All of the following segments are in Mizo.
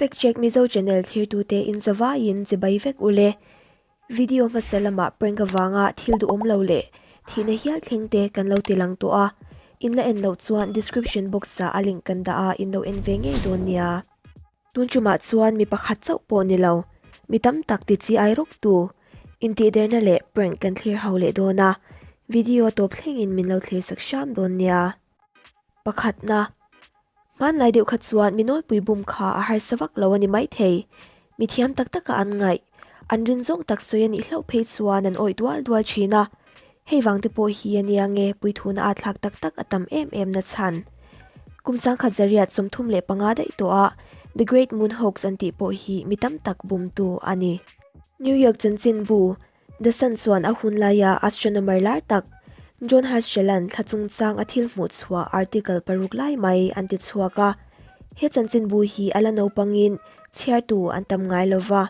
Fact Check Mizo channel thlirtute in zavaiin chibai vek ule. Video hmasa lamah prank avanga thil duhawm lo leh thihna hial thleng te kan lo ti lang tawh a, in la en loh chuan description box ah a link kan dah a in lo en ve ngei dawn nia. Tun tumah chuan mi pakhat chauh pawh ni lo, mi tam tak ti chi ai rawk tu, intihderna leh prank kan thlir ho leh dawn a, video tawp thlengin min lo thlir sak hram dawn nia. Pakhatna, Hmanlai deuh kha chuan mi nawlpui bum kha a harsa vak lo a ni maithei. Mi thiam tak taka an ngaih, an rin zawng tak sawi a nih hlauh phei chuan an awih dual dual thin a. Hei vang te pawh hi a nia nge puithuna a thlak tak tak a tam em em na chhan. Kum sangkhat zariat 35 daih tawh a The Great Moon Hoax an tih pawh hi mi tam tak bumtu a ni. New York chanchinbu The Sun chuan a hun laia astronomer lar tak John Herschel-a'n thla chungchang a thil hmuh chhuah article paruk lai mai an ti chhuak a. He chanchinbu hi a la naupangin chhiartu an tam ngai lo va.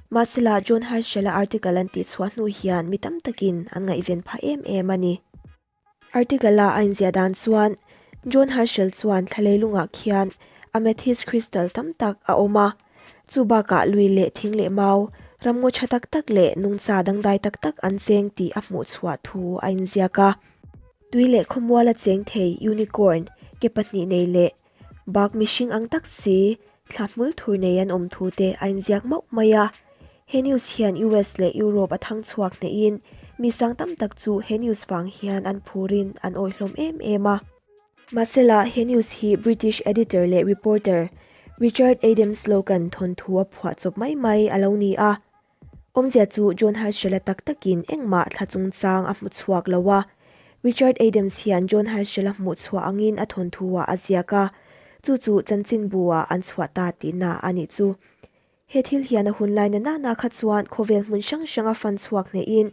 Mahsela John Herschel-a article an tih chhuah hnu hian mi tam takin an ngaihven phah em em a ni. Article-a a inziah dan chuan John Herschel chuan thla leilungah khian amethyst crystal tam tak a awm a, chu bakah lui leh thing leh mau, ramngaw tha tak tak leh nungcha dangdai tak tak an cheng tih a hmuh chhuah thu a inziak a. Tui leh khawmuala cheng thei unicorn ke pahnih nei leh Bak mihring ang tak si, thla hmul thur nei an awm thu te a inziak mauh mai a. He news hian US leh Europe a thang chhuak hnehin mi sang tam tak chu he news vang hian an phurin an awih hlawm em em a. Mahsela, he news hi British editor leh reporter Richard Adams Logan thawnthu a phuah chawp mai mai a lo ni a. Awmzia chu John Herschel-a tak takin engmah thla chungchang a hmu chhuak lo a. Richard Adams hian John Herschel-a hmuh chhuah angin a thawnthu-ah a ziak a, chu chu chanchinbu-ah an chhuah ta tihna a nih chu. He thil hian a hun lai na nana kha chuan khawvel hmun hrang hranga fan chhuak hnehin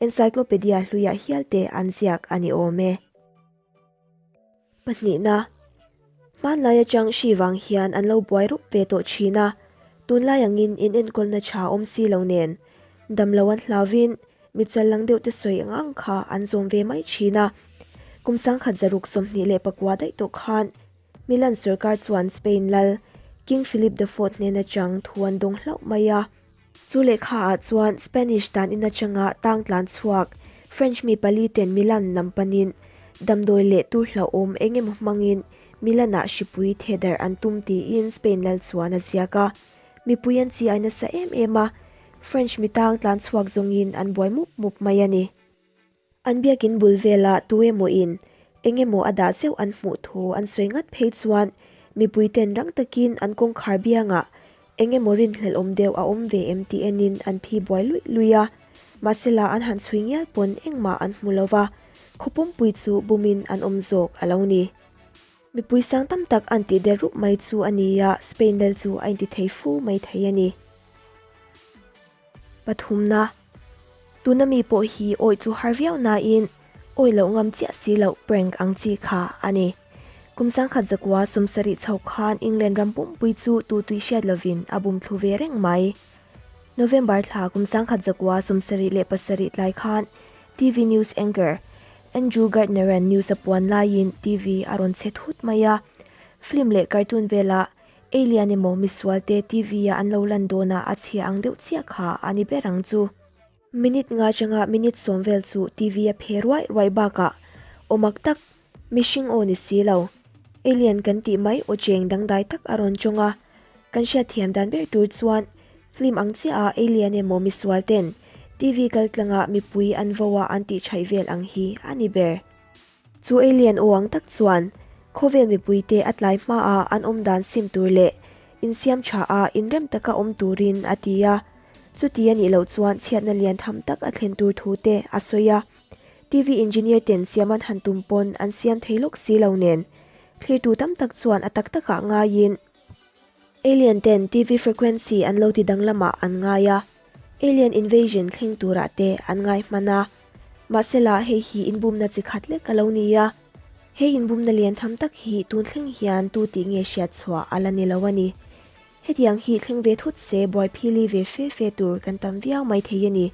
encyclopedia hluiah hial te an ziak a ni awm e. Pahnihna, Hmanlai atang hri vang hian an lo buai rup ve tawh thin a, tunlai angin in enkawlna tha awm si lo nen, damlo an hlauvin mi challang deuh te sawi ang ang kha an zawm ve mai thin a. Kum 1929 daih tawh khan Milan sorkar chuan Spain lal King Philip the Fourth hnen atang thu an dawng hlauh mai a. Chu lehkha ah chuan Spanish dan in atanga tang tlan chhuak French mi pali ten Milan lam panin damdawi leh tur hlauhawm eng emaw hmangin Milan ah hripui thehdarh an tum tiin Spain lal chuan a ziak a. Mipui an chi ai nasa em em a, French mi tang tlan chhuak zawngin an buai mup mup mai a ni. An biakin bul velah tu emaw in eng emaw a dah zeuh an hmuh thu an sawi ngat phei chuan mipui ten rang takin an kawngkhar biangah eng emaw rinhlelh awm deuh a awm ve em tih enin an phi buai luih luih a. Mahsela an han chhui ngial pawn engmah an hmu lo va, khaw pumpui chu bumin an awm zawk a lo ni. Mipui sang tam tak an tih der rup mai chu a ni a, Spain lal chu a inti thei fu mai thei a ni. Pathumna, Tuna mi pawh hi awih chu har viau nain awih loh ngam chiah si loh prank ang chi kha a ni. Kum 1970 chho khan England ram pumpui chu tu tui hriat lovin a bum thlu ve reng mai. November thla kum 1977 tlai khan TV news anchor Andrew Gardner-a'n news a puan laiin TV a rawn che thut mai a. Film leh cartoon velah Alien emaw misual te TV ah an lo lan dawn a a chhia ang deuh chiah kha a ni ber ang chu. Minute nga changa minute sawm vel chu TV a phe ruai ruai bakah aw mak tak, mihring aw ni si lo. Alien kan tih mai aw cheng dangdai tak a rawn chawng a. Kan hriatthiam dan ber tur chuan film ang chiah a alien emaw misual ten TV kal tlanga mipui an vo a an tih chhaih vel ang hi a ni ber. Chu alien aw ang tak chuan khawvel mipuite a tlai hmaah an awm dan sim tur leh insiam tha a inrem taka awm turin a ti a. Chuti a nih loh chuan chhiatna lian tham tak a thlen tur thu te a sawi a. TV engineer ten siam an han tum pawn an siam thei lawk si lo nen thlirtu tam tak chuan a tak takah ngaiin alien ten TV frequency an lo ti danglamah an ngai a. Alien invasion thleng turah te an ngai hman a. Mahsela hei hi inbumna chi khat lek a lo ni a. He inbumna lian tham tak hi tun thleng hian tu tih nge hriat chhuah a la ni lo a ni. Hetiang hi thleng ve thut se buai phili ve fe fe tur kan tam viau mai thei a ni.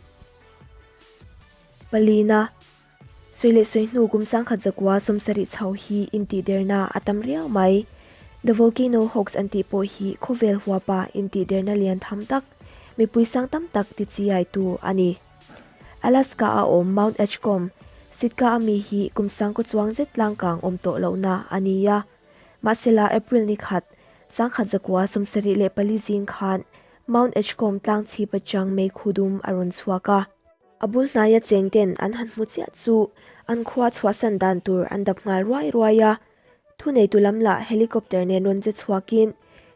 Palina, Sawi leh sawi hnu kum 1970 chho hi intihderna a tam riau mai. The Volcano Hoax an tih pawh hi khawvel huapa intihderna lian tham tak, mipui sang tam tak tichiaitu a ni. Alaska-a awm Mount Edgecombe, Sitka-a mi hi kum sangkaw chuang zet tlangkang awm tawh lohna a ni a. Mahsela April ni khat, 1974 zing khan Mount Edgecombe tlang chhip atang meikhu dum a rawn chhuak a. A bul hnaia cheng ten an han hmu chiah chu an khua chhuahsan dan tur an dap nghal ruai ruai a. Thuneitu lam lah helicopter nen rawn che chhuakin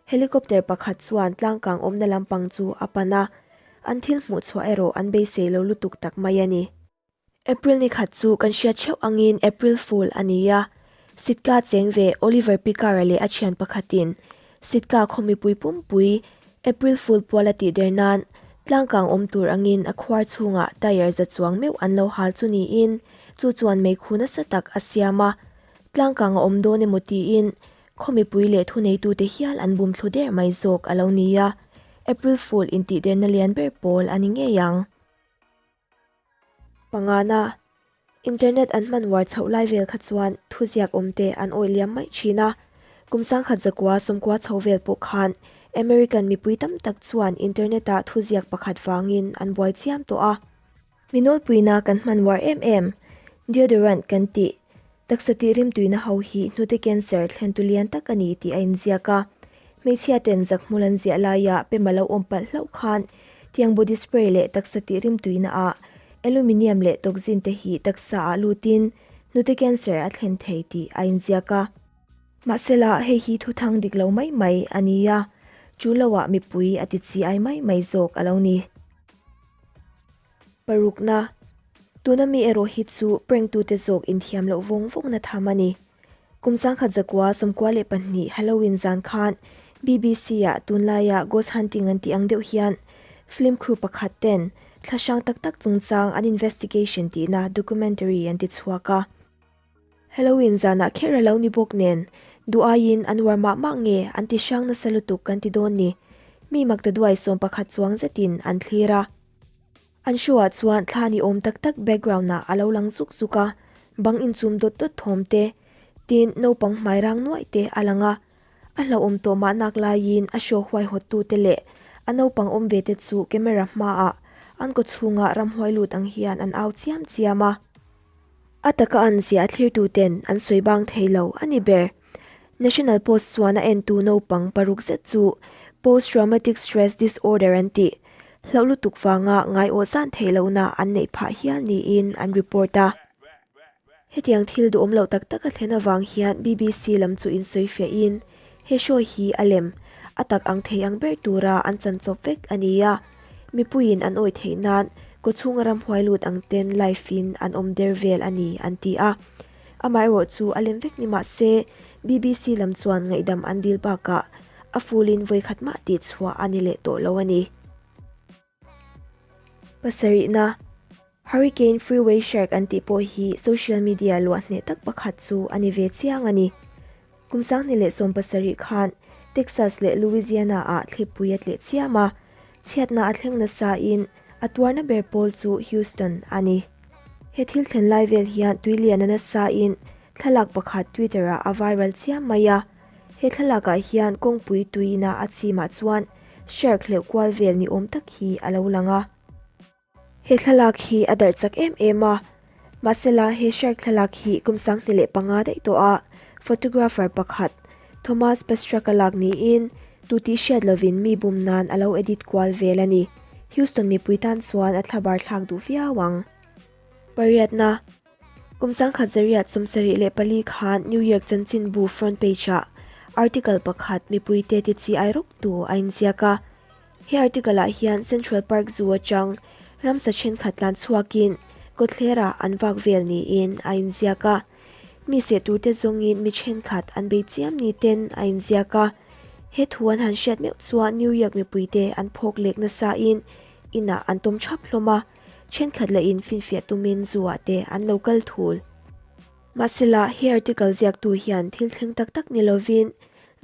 helicopter pakhat chuan tlangkang awmna lampang chu a pan a, an thil hmuh chhuah erawh an beisei lo lutuk tak mai a ni. April ni khat chu kan hriat theuh angin April Fool a ni a, Sitka cheng ve Oliver Pickar-a leh a thian pakhatin Sitka khaw mipui pumpui April Fool pual a tih der nan tlangkang awm tur angin a khuar chhungah tyre za chuang meuh an lo hal chu niin chu chuan meikhu nasa tak a siam a, tlangkang a awm dawn emaw tiin khaw mipui leh thuneitute hial an bum thlu der mai zawk a lo ni a, April Fool intihderna lian ber pawl a ni ngei ang. Pangana, Internet an hman uar chhoh lai vel kha chuan thuziak awmte an awih liam mai thin a. Kum 1900 sawmkua chho vel pawh khan American mipui tam tak chuan internet-ah thuziak pakhat vangin an buai chiam tawh a. Mi nawlpuina kan hman uar em em, deodorant kan tih, taksa tih rimtuina ho hi hnute cancer thlentu lian tak a ni tih a inziak a. Hmeichhia ten zakhmul an ziah laia pema lo awm palh hlauh khan tiang body spray leh taksa tih rimtuina ah aluminium leh toxin te hi taksa ah lutin hnute cancer a thlen thei tih a inziak a. Mahsela hei hi thuthang dik lo mai mai a ni a, chu loah mipui a ti chi ai mai mai zawk a lo ni. Parukna, Tuna mi erawh hi chu prank tute zawk inthiam loh vawng vawngna tham a ni. Kum 1992 Halloween zan khan BBC-ah tunlaia ghost hunting an tih ang deuh hian film crew pakhat ten thla hrang tak tak chungchang an investigation tihna documentary an ti chhuak a. Halloween zanah kher a lo ni bawk nen, duh aiin an uar mah mah nge an ti hrang nasa lutuk kan ti dawn ni. Mi maktaduai 11 chuang zetin an thlir a. An show-ah chuan thla ni awm tak tak background-ah a lo lang zuk zuk a, bang inchum dawt dawt thawm te, tin naupang hmai rang nuaih te a lang a. A hlauhawm tawh mah nak laiin a show huaihawttute leh a naupang awm ve te chu camera hmaah an kawchhungah ramhuai lut ang hian an au chiam chiam a. A taka an ziah thlirtuten an sawi bang thei lo a ni ber. National Post chuan a entu naupang paruk zet chu Post Traumatic Stress Disorder an tih hlauh lutuk vanga ngaiawh zan theih lohna an neih phah hial niin an report a. Hetiang thil duhawm loh tak tak a thlen avang hian BBC lam chu insawifiahin he show hi a lem a tak ang thei ang ber tura an chan chawp vek a ni a. Mipuiin an awih theih nan kawchhunga ramhuai lut ang ten live in an awm der vel a ni an ti a. Amaherawh chu a lem vek ni mah se BBC lam chuan ngaihdam an dil bakah a full in vawikhat mah tih chhuah a ni leh tawh lo a ni. Pasarihna, Hurricane Freeway Shark an tih pawh hi social media luah hneh tak pakhat chu a ni ve chiang a ni. Kum 2017 khan Texas leh Louisiana-ah thlipui a tleh chiam a, chhiatna a thleng nasain a tuarna ber pawl chu Houston a ni. He thil thlen lai vel hian tui lian a nasain thlalak pakhat Twitter-ah a viral chiam mai a. He thlalakah hian kawngpui tuiina a chimah chuan shark hleuh kual vel ni awm tak hi a lo lang a. He thlalak hi a darh chak em em a, mahsela he shark thlalak hi kum 2005 daih tawh a photographer pakhat Thomas Pastraka lak niin tu tih hriat lovin mi bum nan a lo edit kual vel a ni. Houston mipui tan chuan a thlabar thlak duh viau ang. Pariatna, Kum 1974 khan New York chanchinbu front page-ah article pakhat mipuite ti chi ai rawk tu a inziak a. He article-ah hian Central Park Zoo atang ramsa thenkhat tlan chhuakin kawtthlerah an vak vel niin a inziak a. Mi seh turte zawngin mi thenkhat an bei chiam ni ten a inziak a. He thu an han hriat meuh chuan New York mipuite an phawk lek nasain inah an tawm thap hlawm a. Thenkhat lahin finfiah tumin zoo-ah te an lo kal thul. Mahsela, he article ziaktu hian thil thleng tak tak ni lovin,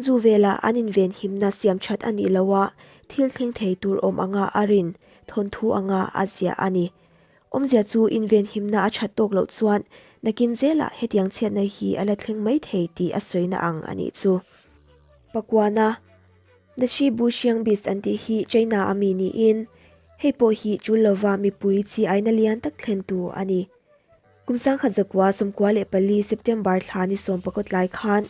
zoo vela an invenhimna siam that a nih loha thil thleng thei tur awm anga a rin thawnthu anga a ziah a ni. Awmzia chu invenhimna a that tawk loh chuan nakin zelah hetiang chhiatna hi a la thleng mai thei tih a sawina ang a nih chu. Pakuana, The Shi Bu Xiang Beast an tih hi China a mi niin, hei pawh hi tul lova mipui chi aina lian tak thlentu a ni. Kum 1994 September thla ni sawmpakawt lai khan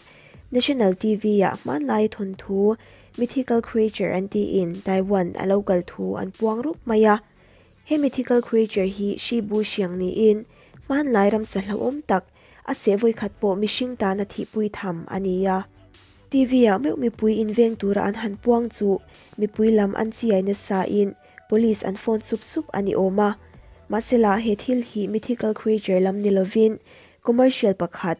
National TV-ah hmanlai thawnthu Mythical Creature an tiin Taiwan a lo kal thu an puang rup mai a. He mythical creature hi Shi Bu Xiang niin hmanlai ramsa hlauhawm tak a seh vawikhat pawh mihring tana thihpui tham a ni a. TV-ah meuh mipui inveng tura an han puang chu mipui lam an chiai nasain Police an phone sup sup a ni awm a, mahsela he thil hi mythical creature lam ni lovin commercial pakhat,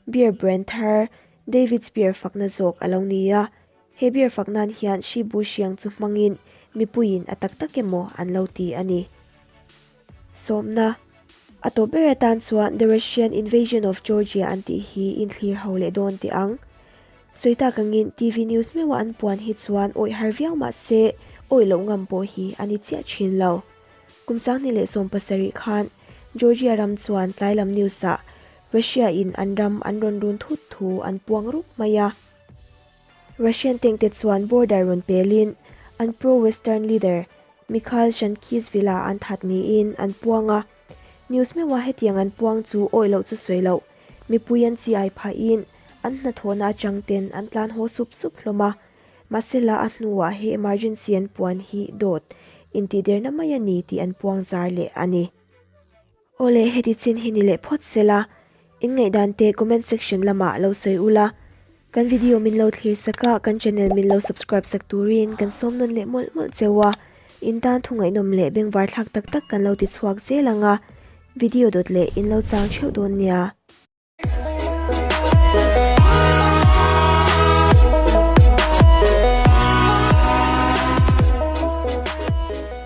beer brand thar David's Beer fakna zawk a lo ni a, he beer fak nan hian hri bu hriang chu hmangin mipuiin a tak tak emaw an lo ti a ni. Sawmna, A tawp ber atan chuan The Russian Invasion of Georgia an tih hi inthlir ho leh dawn teh ang. Sawi tak angin TV news meuha an puan hi chuan awih har viau mah se awih loh ngam pawh hi a ni chiah thin lo. Kum 2017 khan Georgia ram chuan tlai lam news ah Russia in an ram an rawn run thut thu an puang rup mai a. Russian tank te chuan border rawn pelin an pro-western leader Mikhail Shankishvili an that niin an puang a. News meuha hetiang an puang chu awih loh chu sawi loh. Mipui an chi ai phahin an hnathawhna atang ten an tlan haw sup sup hlawm a. Mahsela a hnuah he emergency an puan hi dawt intihderna mai a ni tih an puang zar leh a ni. Awle heti chin hi ni leh phawt sela, in ngaihdan te comment section lamah lo sawi ula. Kan video min lo thlir sak a, kan channel min lo subscribe sak turin kan sawm nawn leh mawlh mawlh cheu a, in tan thu ngaihnawm leh bengvar thlak tak tak kan lo ti chhuak zel ang a, video dawt leh in lo chang theuh dawn nia.